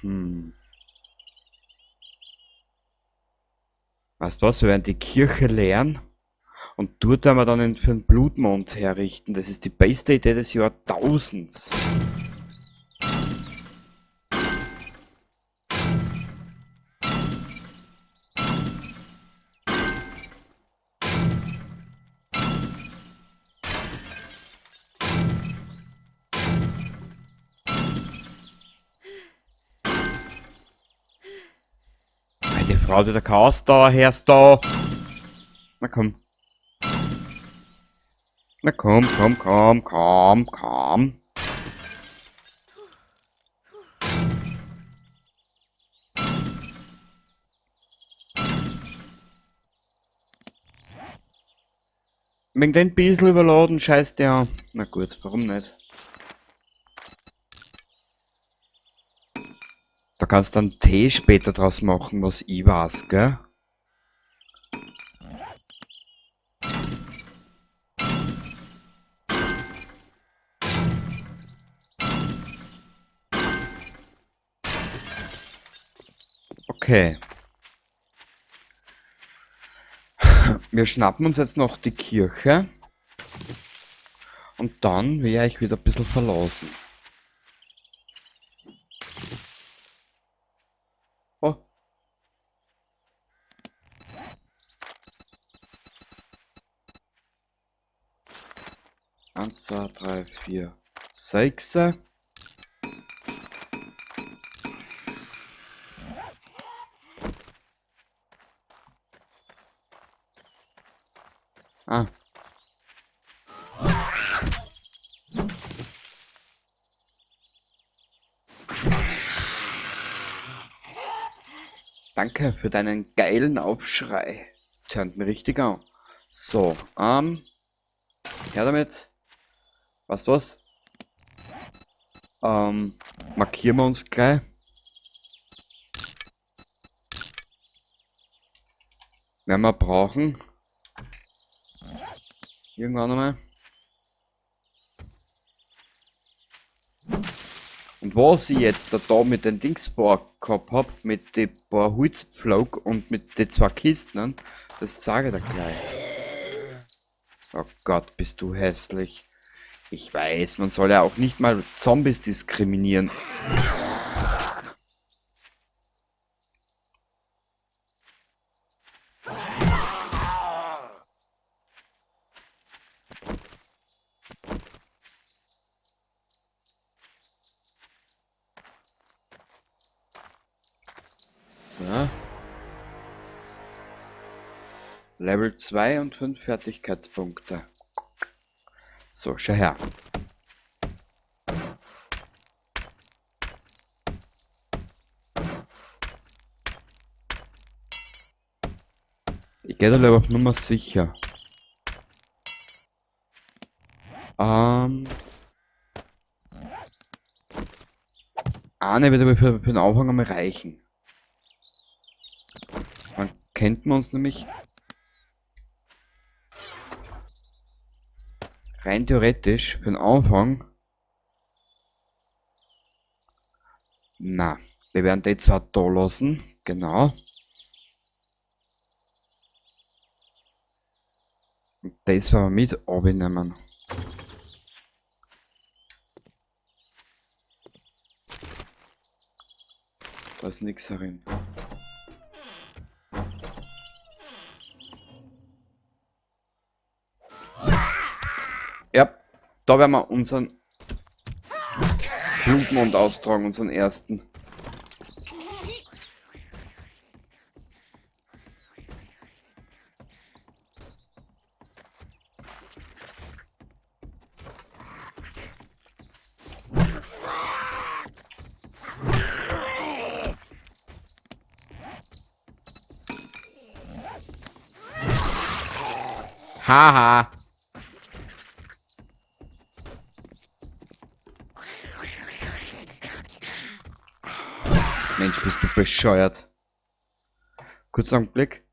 Hm. Weißt du was, wir werden die Kirche leeren und dort werden wir dann für den Blutmond herrichten. Das ist die beste Idee des Jahrtausends. Die Frau, die der Chaos da, herst da. Na komm. Na komm, komm, komm, komm, komm. Wegen den bisschen überladen, scheiß der. Na gut, warum nicht? Da kannst du dann Tee später draus machen, was ich weiß, gell? Okay. Wir schnappen uns jetzt noch die Kirche. Und dann werde ich wieder ein bisschen verlassen. Oh. 1, 2, 3, 4, 6. Ah. Danke für deinen geilen Aufschrei. Tönt mir richtig an. So, her damit. Weißt du was? Markieren wir uns gleich. Werden wir brauchen. Irgendwann einmal. Und was ich jetzt da mit den Dings gehabt hab, mit den paar Holzpflog und mit den 2 Kisten, das sage ich dir gleich. Oh Gott, bist du hässlich. Ich weiß, man soll ja auch nicht mal Zombies diskriminieren. So. Level 2 und 5 Fertigkeitspunkte. So, schau her. Ich geh da lieber auf Nummer sicher. Eine wird aber für den Anfang einmal reichen. Dann kennt man uns nämlich rein theoretisch für den Anfang. Na, wir werden die zwar da lassen, genau. Und das werden wir mit abnehmen. Da ist nix drin. Ja, da werden wir unseren Blutmond austragen, unseren ersten. Haha. Mensch, bist du bescheuert. Kurzer Augenblick.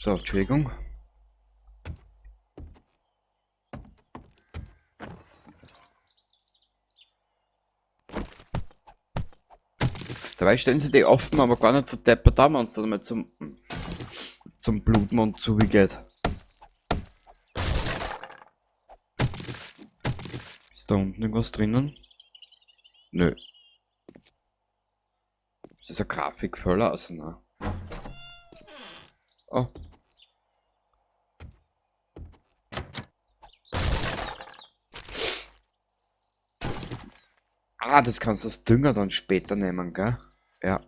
So, Entschuldigung. Dabei stellen sie die offen, aber gar nicht so deppert da, wenn es dann mal zum Blutmond zugeht. Ist da unten irgendwas drinnen? Nö. Ist das ein Grafikfehler? Also nein. Oh. Ah, das kannst du als Dünger dann später nehmen, gell? Ja.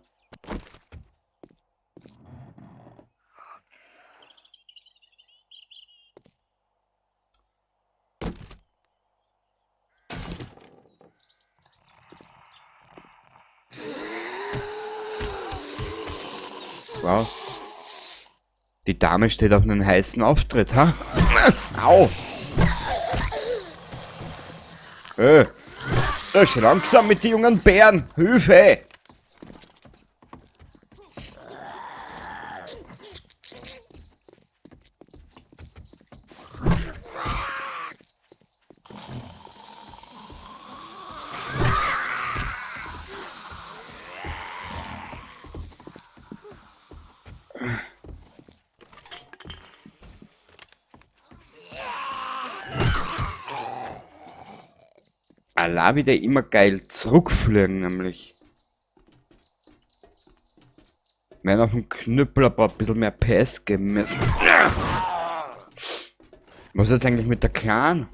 Wow. Die Dame steht auf einen heißen Auftritt, ha? Au! Das ist langsam mit den jungen Bären. Hilfe! Allah, wie der immer geil zurückfliegen, nämlich. Wir werden auf dem Knüppel ein paar bisschen mehr Pass geben müssen. Was ist jetzt eigentlich mit der Clan?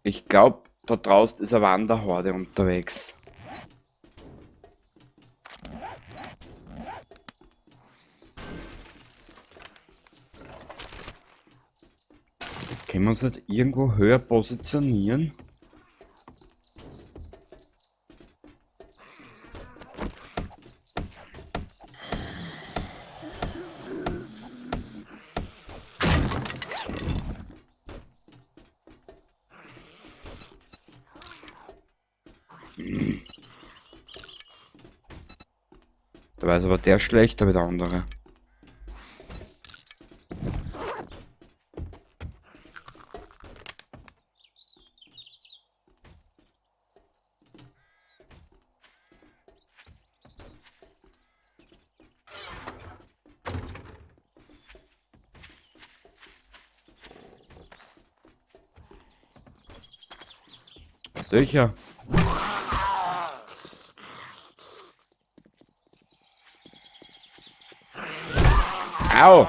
Ich glaub, da draußen ist eine Wanderhorde unterwegs. Können wir uns nicht irgendwo höher positionieren? Da weiß aber der schlechter wie der andere. Sicher. Au!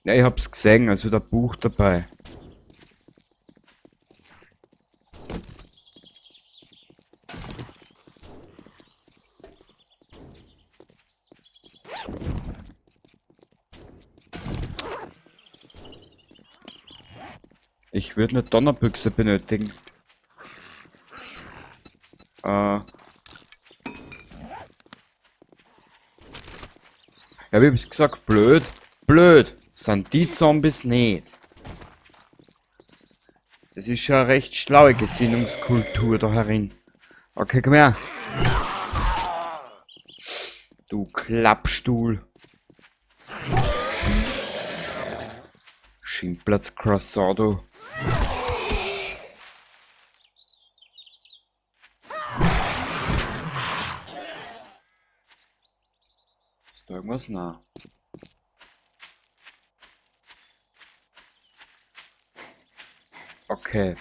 Ja, ich hab's gesehen, es wird ein Buch dabei. Ich würde eine Donnerbüchse benötigen. Ja, wie hab ich gesagt? Blöd. Blöd. Sind die Zombies nicht. Das ist schon eine recht schlaue Gesinnungskultur da herin. Okay, komm her. Du Klappstuhl. Schimplatz Croissant, du. Ist da irgendwas? Na. Okay.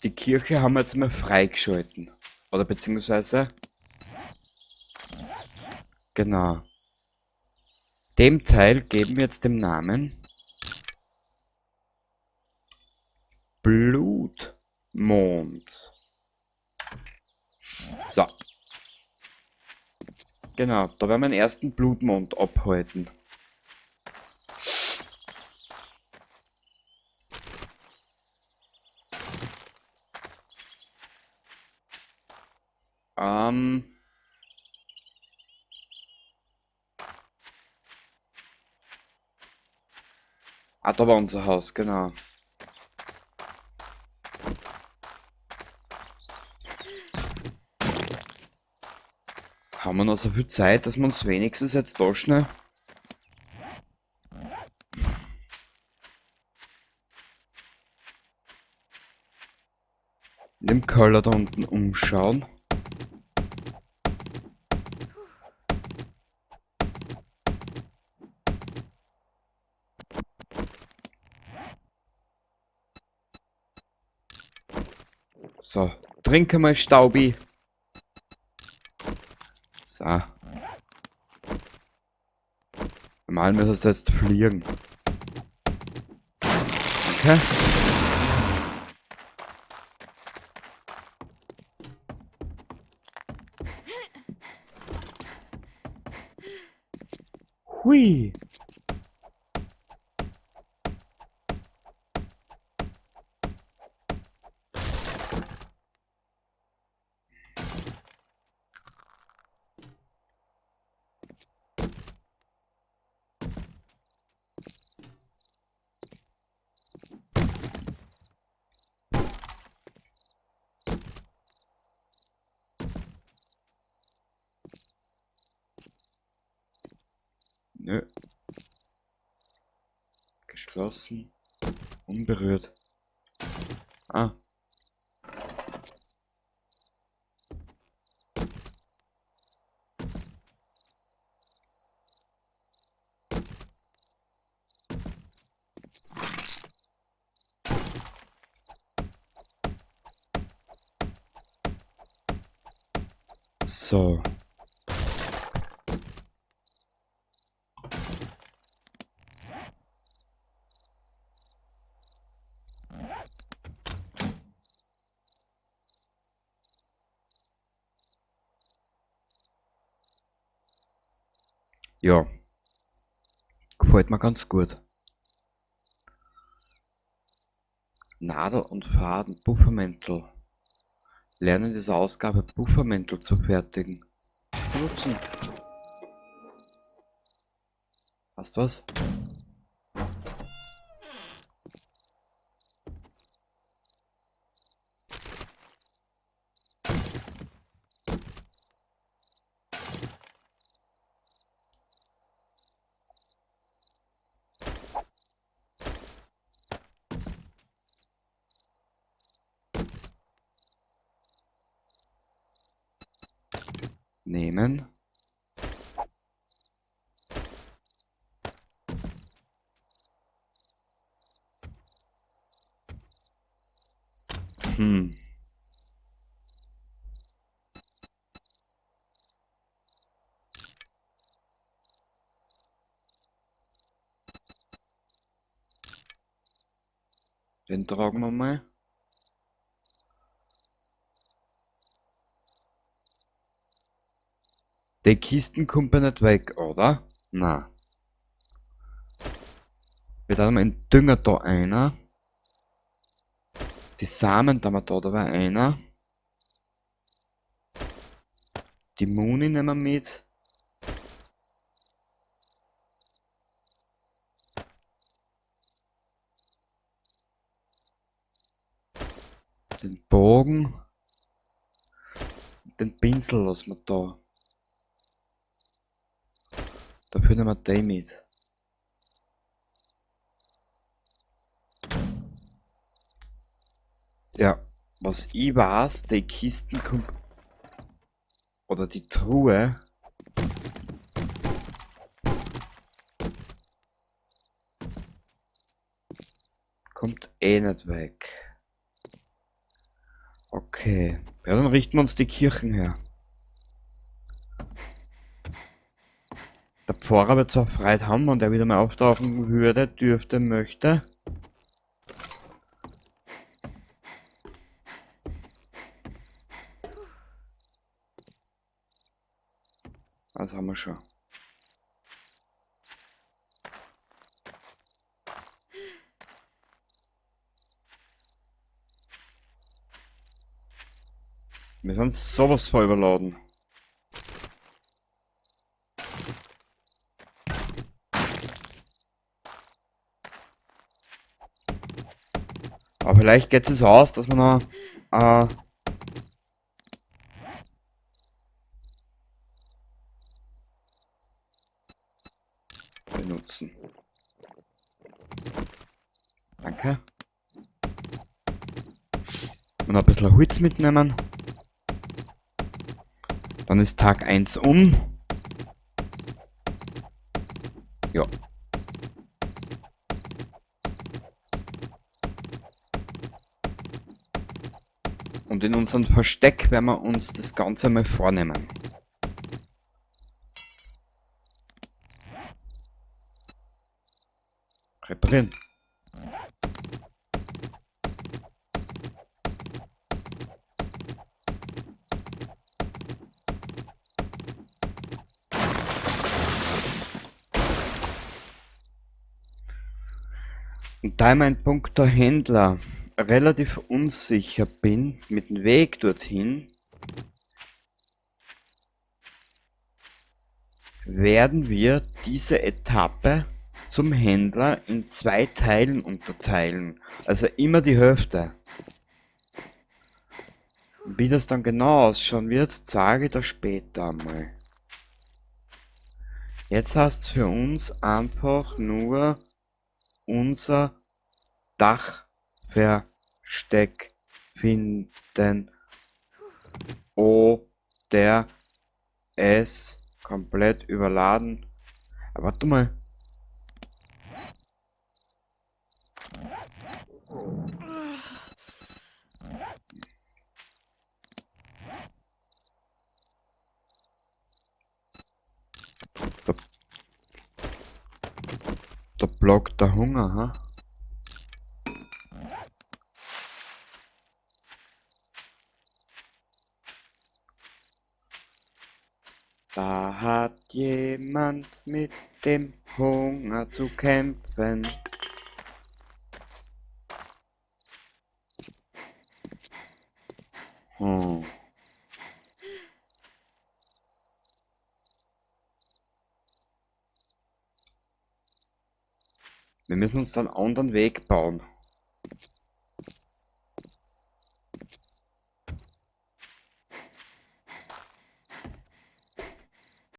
Die Kirche haben wir jetzt mal freigeschalten. Oder beziehungsweise... Genau. Dem Teil geben wir jetzt den Namen Blutmond. So. Genau, da werden wir den ersten Blutmond abhalten. Ah, da war unser Haus, genau. Haben wir noch so viel Zeit, dass wir uns wenigstens jetzt da schnell... in dem Keller da unten umschauen. So, trinke mal Staubi. So. Normal müsste es jetzt fliegen. Okay. Hui. Nö. Geschlossen. Unberührt. Ah. So. Ja, gefällt mir ganz gut. Nadel und Faden, Puffermäntel. Lernen diese Ausgabe Puffermäntel zu fertigen. Benutzen. Hast du was? Nehmen. Den tragen wir mal. Die Kisten kommt ja nicht weg, oder? Na. Wir tun mal einen Dünger da einer. Die Samen da wir da dabei einer. Die Muni nehmen wir mit. Den Bogen. Den Pinsel lassen wir da. Dafür nehmen wir den mit. Ja, was ich weiß, die Kisten kommt... Oder die Truhe... Kommt eh nicht weg. Okay. Ja, dann richten wir uns die Kirchen her. Der Fahrer wird zwar Freude haben, wenn der wieder mal auftauchen würde, dürfte, möchte. Das haben wir schon. Wir sind sowas voll überladen. Aber vielleicht geht es aus, dass wir noch benutzen. Danke. Und ein bisschen Holz mitnehmen. Dann ist Tag 1 um. Ja. Und in unserem Versteck werden wir uns das Ganze mal vornehmen. Reparieren. Und da ich mein Punkt der Händler relativ unsicher bin mit dem Weg dorthin, werden wir diese Etappe zum Händler in 2 Teilen unterteilen. Also immer die Hälfte. Wie das dann genau ausschauen wird, zeige ich da später einmal. Jetzt heißt's für uns einfach nur unser Dachversteck finden oder es komplett überladen. Aber warte mal. Da blockt der Hunger, ha? Da hat jemand mit dem Hunger zu kämpfen. Wir müssen uns dann einen anderen Weg bauen.